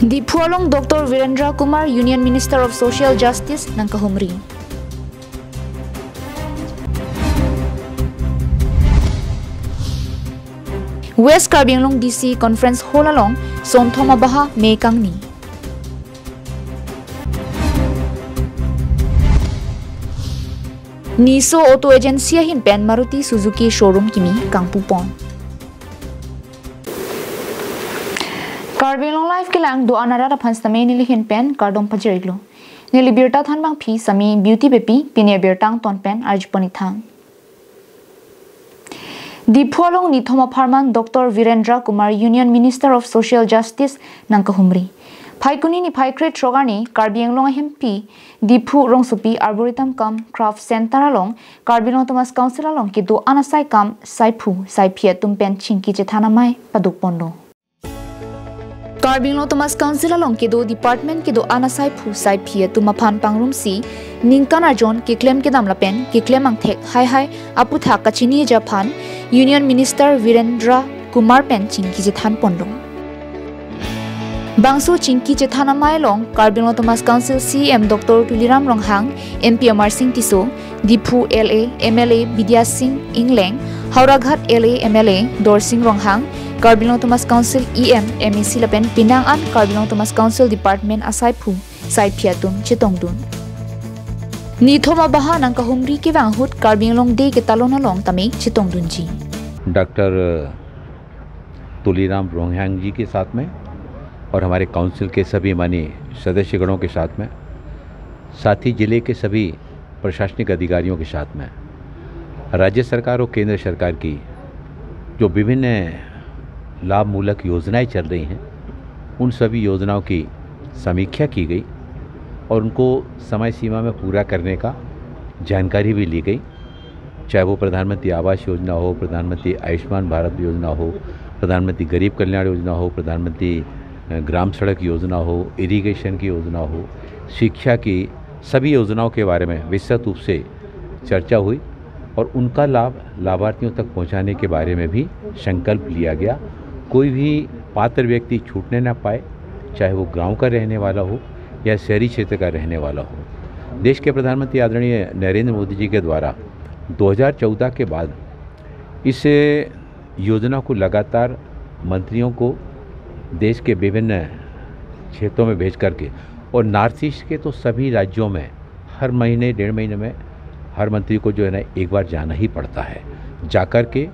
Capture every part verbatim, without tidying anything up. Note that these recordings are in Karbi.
Diphu along Doctor Virendra Kumar, Union Minister of Social Justice, nangkahumri. West Karbi Anglong D C Conference Hall along Sonthom Abaha me kangni. Niso Auto Agency ahin pen Maruti Suzuki showroom kimi kangpupon. Karbi Anglong Live kelang do-an arat aphan sitame neli ahin pen kardom pajir-iklo. Neli birta thanbangpi Sami Beauty Beypi, pini abirta angton pen arjupon-ik tha. Diphu along nithom apharman Doctor Virendra Kumar, Union Minister of Social Justice, nangkahumri. Phaikuni niphai krethrok arni Karbi Anglong ahempi Diphu rongsopi Arboretum cum Craft Center along Karbi Anglong Autonomous Council along kedo-an asai kam saiphu saiphi atum pen chingki chethan amei padukponlo. Karbi Anglong Autonomous Council along kedo department kedo-an asaiphu saiphi atum aphan pangrumsi ningkan arjon keklem kedam lapen keklem angthek haihai aputhak kachini-eji aphan Union Minister Virendra Kumar pen chingki chethanponlo. Bangso chingki chethan amei along Karbi Anglong Autonomous Council C E M Doctor Tuliram Ronghang, M P Amarsing Tisso, Diphu L A, M L A Bidya Sing Engleng, Howraghat L A, M L A Dorsing Ronghang, Karbi Anglong Autonomous Council E M, M A C lapen penang an Karbi Anglong Autonomous Council Department asaiphu saiphi atum chetongdun. Nithom abaha nangkahumri kevang ahut Karbi Anglong Day ketalon along tame chetongdunji. Doctor Tuliram Ronghang ji के साथ में और हमारे काउंसिल के सभी माननीय सदस्यगणों के साथ में, साथ ही जिले के सभी प्रशासनिक अधिकारियों के साथ में राज्य सरकार और केंद्र सरकार की जो विभिन्न लाभमूलक योजनाएं चल रही हैं, उन सभी योजनाओं की समीक्षा की गई और उनको समय सीमा में पूरा करने का जानकारी भी ली गई। चाहे वो प्रधानमंत्री आवास योजना हो, प्रधानमंत्री आयुष्मान भारत योजना हो, प्रधानमंत्री गरीब कल्याण योजना हो, प्रधानमंत्री, अ, ग्राम सड़क योजना हो, इरिगेशन की योजना हो, शिक्षा की सभी योजनाओं के बारे में विस्तृत रूप से चर्चा हुई और उनका लाभ लाभार्थियों तक पहुंचाने के बारे में भी संकल्प लिया गया। कोई भी पात्र व्यक्ति छूटने ना पाए, चाहे वो गांव का रहने वाला हो या शहरी क्षेत्र का रहने वाला हो। देश के प्रधानमंत्री आदरणीय नरेंद्र मोदी जी के द्वारा दो हज़ार चौदह के बाद इस योजना को लगातार मंत्रियों को देश के विभिन्न क्षेत्रों में भेज करके, और नॉर्थ ईस्ट के तो सभी राज्यों में हर महीने, डेढ़ महीने में हर मंत्री को जो है ना, एक बार जाना ही पड़ता है। जाकर के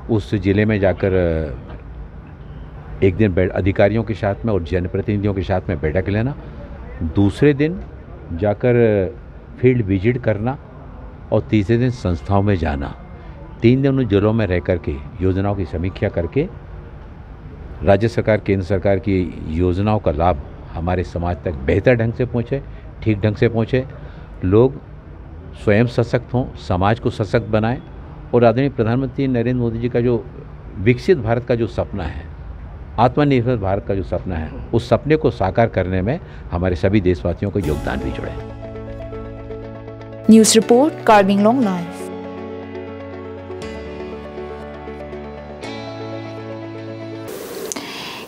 उस जिले में जाकर, अ, एक दिन बैठ-, अधिकारियों के साथ में और जनप्रतिनिधियों के साथ में बैठक लेना, दूसरे दिन जाकर, अ, फील्ड विजिट करना और तीसरे दिन संस्थाओं में जाना। तीन दिन उन जिलों में रह करके, योजनाओं की समीक्षा करके, राज्य सरकार, केंद्र सरकार की योजनाओं का लाभ हमारे समाज तक बेहतर ढंग से पहुँचे, ठीक ढंग से पहुँचे, लोग स्वयं सशक्त हों, समाज को सशक्त बनाएं और आदरणीय प्रधानमंत्री नरेंद्र मोदी जी का जो विकसित भारत का जो सपना है, आत्मनिर्भर भारत का जो सपना है, उस सपने को साकार करने में हमारे सभी देशवासियों का योगदान भी जुड़े। News report, Karbi Anglong Live.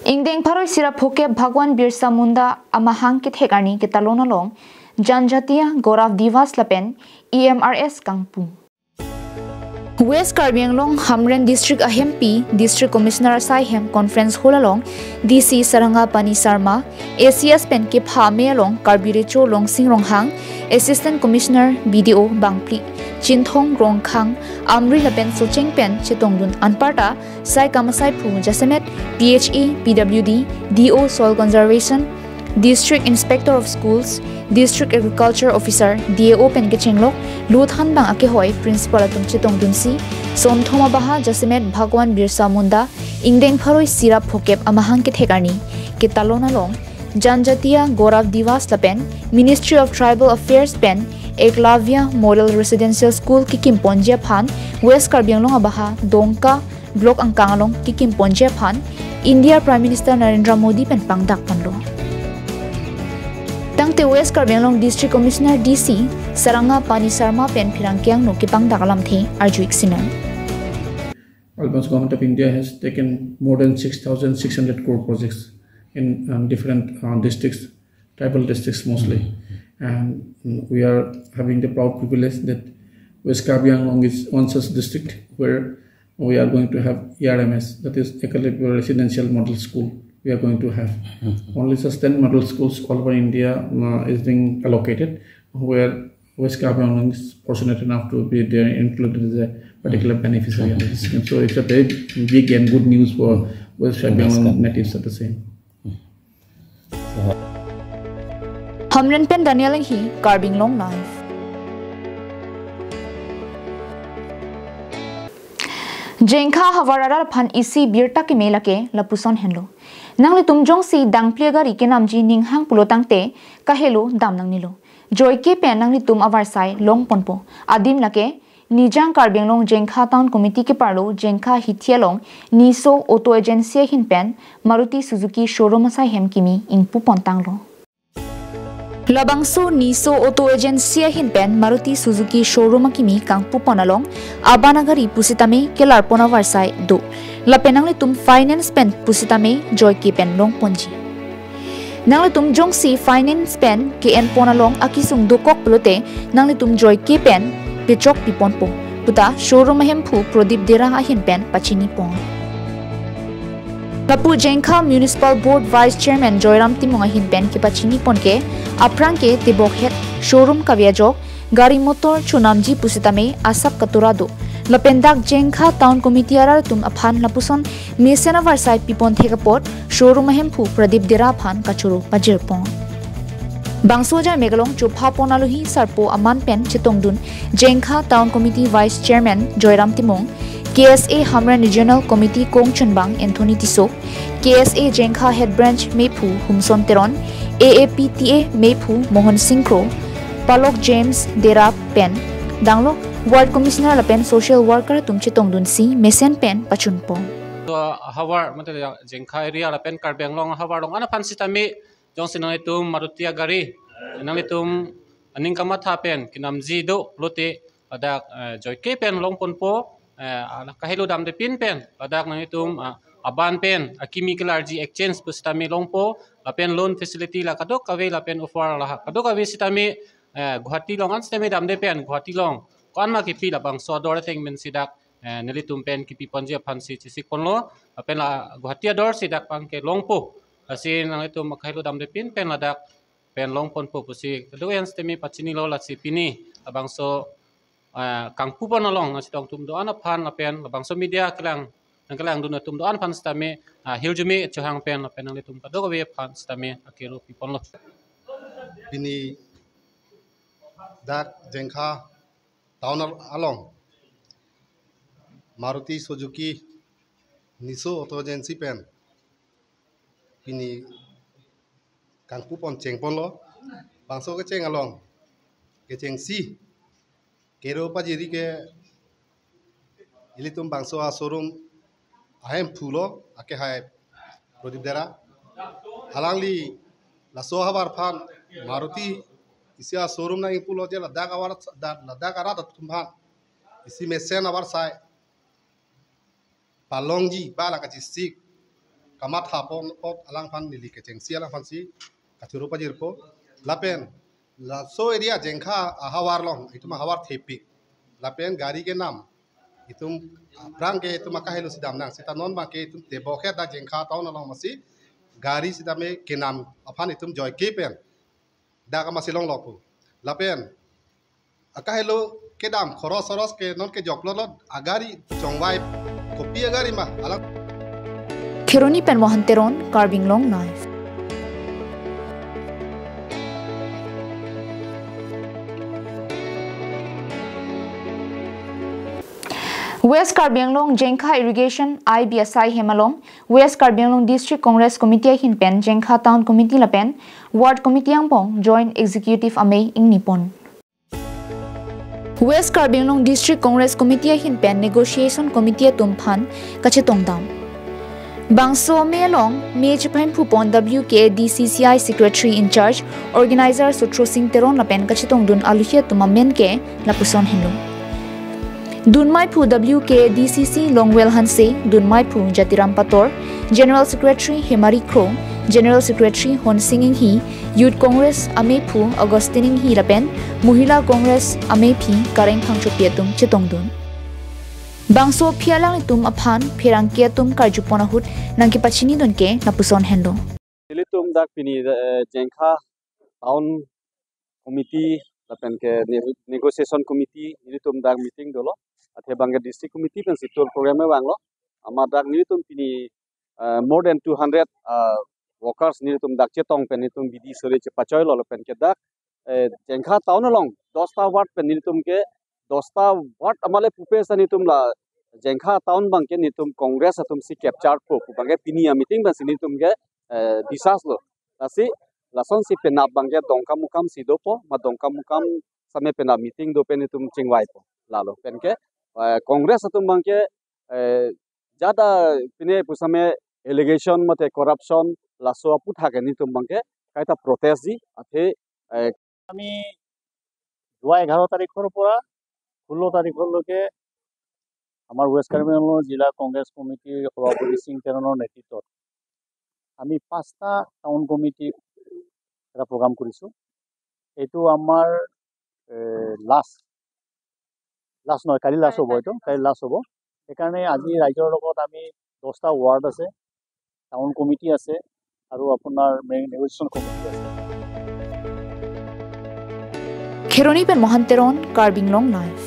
Ingdeng pharo isi ra phokep Bhagwan Birsa Munda amahang kethek arni ketalon along Janjatiya Gaurav Diwas lapen E M R S kangpu. West Karbi Anglong Hamren District ahempi District Commissioner asai hem Conference Hall along D C Saranga Pani Sarma, A C S pen kepha amei along Karbi Recho Longsing Ronghang, Assistant Commissioner, B D O bangphli Chinthong Rongkhang, Amri lapen Socheng pen chetongdun anparta sai kam asaiphu jasemet P H E, P W D, D O Soil Conservation, District Inspector of Schools, District Agriculture Officer, D A O pen kechenglok, luthan bang akehoi Principal atum chetongdunsi, Sonthom Abaha jasemet Bhagwan Birsa Munda ingdeng pharo isi ra phokep amahang kethek arni ketalon along Janjatiya Gaurav Diwas lapen Ministry of Tribal Affairs pen Eklavya Model Residential School kekimponji aphan West Karbi Anglong abaha Dongka Block angkang along kekimponji aphan India Prime Minister Narendra Modi pen pangdakponlo. Tangte West Karbi Anglong District Commissioner D C Saranga Pani Sarma pen pherangke angno kepangdak alamthe arju-ik sinang. Almost Government of India has taken more than six thousand six hundred crore projects in um, different uh, districts, tribal districts mostly. And mm, we are having the proud privilege that West Karbi Anglong is one such district where we are going to have E R M S, that is Eklavya Residential Model School. We are going to have only such ten model schools all over India uh, is being allocated, where West Karbi Anglong is fortunate enough to be there included as a particular beneficiary under the scheme. So it's a very big and good news for West Karbi Anglong natives at the same. Hamren pen Daniel Enghi, Karbi Anglong Live. Jengkha havar arat aphan isi birta keme lake lapuson henlo. Nanglitum jongsi dangpli agari kenamji ninghang pulo tangte kahelo dam nangnelo. Joike pen nanglitum avarsai longponpo. Adim lake Nijang Karbi Anglong Jengkha Town Committee keparlo Jengkha hithi along Niso Auto Agency ahin pen Maruti Suzuki showroom asai hem kimi ingpupon tanglo. Labangso Niso Auto Agency ahin pen Maruti Suzuki showroom akimi kangpupon along aban agari pusitame kelarpon avarsai do. Lapen nanglitum finance pen pusitame joike pen longponji. Nanglitum jongsi finance pen ke-enpon along akesung dokok pulote nanglitum joike pen pechok piponpo puta showroom ahemphu Pradip Dera ahin pen pachinipon. Lapu Jengkha Municipal Board Vice Chairman Joyram Timung ahin pen kepachinipon ke aphrang ke tebokhet showroom kave ajok gari motor chonamji pusitame asap katura do. Lapen dak Jengkha Town Committee arat atum aphan lapuson mesen avarsai pipon thek apot showroom ahemphu Pradip Dera aphan kachoro pajirpon. Bangso ajai megalong chophapon alohi sarpo aman pen chetongdun Jengkha Town Committee Vice Chairman Joyram Timung, K S A Hamren Regional Committee kongchunbang Anthony Tisso, K S A Jengkha Head Branch mephu Humson Teron, A A P T A mephu Mohon Singh Kro, Palok James Dera pen danglo Ward Commissioner lapen social worker atum chetongdunsi mesen pen pachunpon. So, havar, mate Jengkha area lapen Karbi Anglong havar along an aphan sitame jongsi nanglitum Maruti agari, nanglitum aning kamatha pen kenamji do pulote ladak eh, joike pen longponpo, eh, ala kahelo damde pin pen ladak nanglitum ah, aban pen akimi kelarji exchange pusitame longpo, lapen loan facility la kadokave lapen offer la kadokave sitame eh, Guwahati along an sitame damde pen Guwahati along ko-an ma kipi labangso ador ateng mensi dak eh, nelitum pen kipiponji aphansi chesikponlo, lapen la Guwahati ador si dak pangke longpo. Lasi nanglitum akahelo damde pin pen ladak pen longponpo pusi kedo yang sitame pachinilo. Lasi pini labangso ah, kangpupon along nangchetong atum do-an aphan lapen labangso media kelang nangkelangdun atum do-an aphan sitame ah, hirjume chohang pen lapen nanglitum kadokave aphan sitame akero piponlo. Pini dak Jengkha town al- along Maruti Suzuki Niso Auto Agency pen pini kangpupon chengponlo. Bangso kecheng along kechengsi kero pajiri ke ilitum bangso a showroom ahemphu lo, ake hai Pradip Dera. Alangli laso havar aphan Maruti isi a showroom nang ingpulo je ladak avar da- ladak arat atum aphan isi mesen avarsai palongji ba la kachesik kamathapon apot alangphan neli kechengsi alangphansi kachoro pajirpo. Lapen laso area Jengkha ahavar along itum ahavar thepik. Lapen gari kenam itum aphrang ke itum akahelo si dam nang, seta non abang ke itum tebokhet dak Jengkha town along masi gari sitame kenam aphan itum joike pen dak masi longlo pu. Lapen akahelo kedam khoros horos ke non ke joklo lo, agari chongvai kopi agari ma alang. Kheroni pen Mohan Teron, Karbi Anglong Live. West Karbi Anglong Jengkha Irrigation I B S I hem along West Karbi Anglong District Congress Committee ahin pen Jengkha Town Committee lapen Ward Committee angbong Joint Executive amei ingnipon. West Karbi Anglong District Congress Committee ahin pen Negotiation Committee atum aphan kachetongdam. Bangso amei along mei chepahemphu pon W K A D C C I Secretary in Charge Organizer Sutro Singh Teron lapen kachetongdun alohi atum amen ke lapuson henlo. Dunmaiphu W K A D C C Longwel Hanse, Dunmaiphu Jatiram Pator, General Secretary Hemari Kro, General Secretary Honsing Inghi, Youth Congress ameiphu Augustine Inghi lapen Mohila Congress ameiphi Kareng Phangchopi atum chetongdun. Bangso aphi alanglitum aphan pherangke atum karjupon ahut nangkepachinidun ke lapuson henlo. Nelitum dak pini, eh, Jengkha Town Committee lapen ke ne-, Negotiation Committee nelitum dak meeting dolo. Athe bang ke District Committee pensi tour program vanglo. Amat dak nelitum pini, eh, more than two hundred, eh, workers nelitum dak chetong pen nelitum bidi sore chepachoilo lapen ke dak, eh, Jengkha Town along dosta ward pen nelitum ke dosta ward amale pupe sa nelitum la Jengkha Town bang ke nelitum Congress atum si capture po pu bang ke pini ameeting bang si nelitum ke, eh, discuss lo. Lasi lasonsi penap bang ke Dongkamukam si dopo, ma Dongkamukam same penap meeting do pen nelitum chingvaipo. Lalo pen ke, eh, Congress atum bang ke, eh, jada pine pusame allegation mate corruption laso aputhak ke nelitum bang ke kaita protest ji athe, eh, আমি যোৱা এঘাৰ তাৰিখৰ পৰা ষোল্ল তাৰিখলৈকে আমাৰ ৱেষ্ট কাৰ্বি আংলং জিলা কংগ্ৰেছ কমিটিৰ সভাপতি সিং তেৰণৰ নেতৃত্বত আমি পাঁচটা টাউন কমিটি এটা প্ৰগ্ৰাম কৰিছোঁ। এইটো আমাৰ, এ, লাষ্ট, লাষ্ট নহয়, কালি লাষ্ট হ'ব, এইটো কালি লাষ্ট হ'ব। সেইকাৰণে আজি ৰাইজৰ লগত আমি দহটা ৱাৰ্ড আছে, টাউন কমিটি আছে আৰু আপোনাৰ মেইন নেগচিয়েশ্যন কমিটি আছে। Kheroni pen Mohan Teron, Karbi Anglong Live.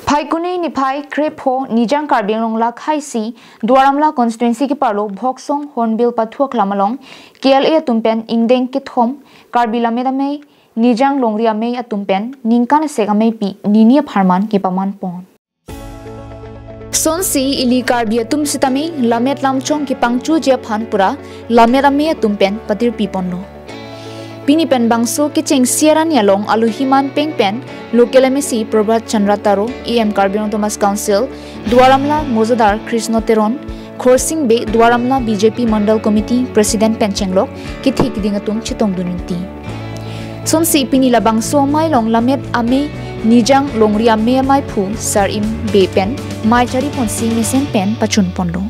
Phaikuni niphai krepho Nijang Karbi Anglong lakhaisi Duar Amla constituency keparlo Bhoksong Hornbill pathu aklam along K L A atum pen ingdeng kethom Karbi Lammet Amei, Nijang Longri Amei atum pen ningkan asek ameipi nini apharman kepaman pon. Sonsi ili Karbi atum sitame lammet lamchong kepangchuji aphan pura Lammet Amei atum pen patirpi ponlo. Pini pen bangso kecheng siarani along alohi manpeng pen local M A C Prabhat Chandra Taro, E M Karbi Anglong Autonomous Council, Duar Amla mojadar Krishna Teron, Khorsing Bey Duar Amla B J P Mandal Committee President pen chenglok kethe keding atum chetongdun inti. Sonsi pini labangso amei along Lammet Amei Nijang Longri Amei ameiphu Sar Im Bey pen mei chari ponsi mesen pen pachun ponlo.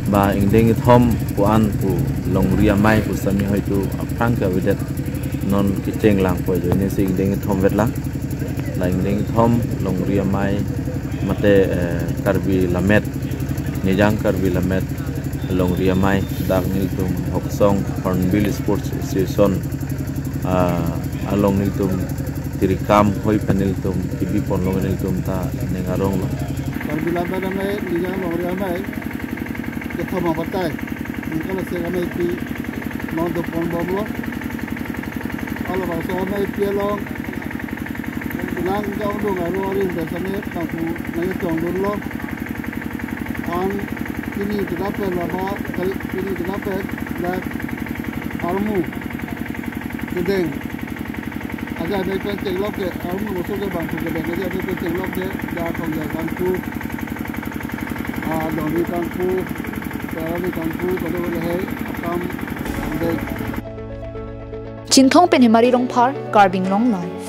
Ba ingdeng kethom pu-an pu Longri Amei pu sami hoitu aphrang ke avedet, non kecheng lang po ajoine si ingdeng kethom vetlang. La ingdeng kethom Longri Amei mate, eh, Karbi Lammet, Nijang Karbi Lammet Longri Amei dak nelitum Bhoksong Hornbill Sports Association, ah, along nelitum tirikam hoi pen nelitum kebi ponlo, nelitum ta ning aronglo. Karbi Lammet Amei, Nijang Longri Amei kethom abatai ningkan asek ameipi non dopon bomlo. Halabangso ameipi along nang jong dong aro arin besane tangku nang tongdunlo. An pini kedapet lama kali pini kedapet dak armu kedeng. Aja amei pen chenglok ke armu musuh ke bangku kedeng aja amei pen chenglok ke dak kong ja kangku, ah, doni kangku, sarani kangku, pada pada hai akam angdeng. Chinthong pen Hemari Rongphar, Karbi Anglong Live.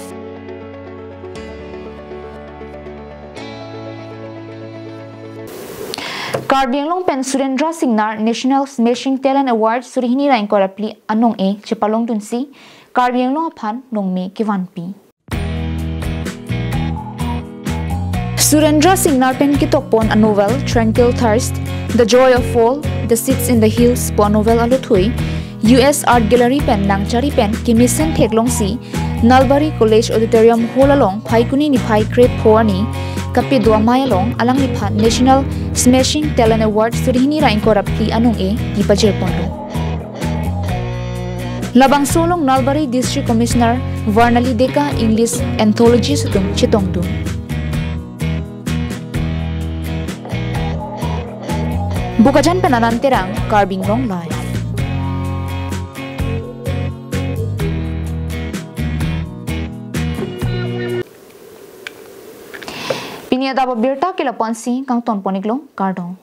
Karbi Anglong pen Surendra Singnar National Smashing Talent Award suri hini ra ingkoi ra phli anong-e chepalongdunsi Karbi Anglong aphan nongme kevanpi. Surendra Singnar pen ketokpon a-novel Tranquil Thirst, The Joy of Fall, The Seeds in the Hills pu a-novel alothui U S Art Gallery pen nangchari pen kemesen theklongsi Nalbari College Auditorium Hall along Phaikuni niphai krepho arni kapedo amei along alangliphan National Smashing Talent Award suri hini ra ingkoi ra phli anong-e kepajirponlo. Labangso along Nalbari District Commissioner Varnali Deka English anthologist atum chetongdun. Bokajan pen Anand Terang, Karbi Anglong Live. Pini adap abirta ke lapu-ansi kangtonpon-iklo, kardom.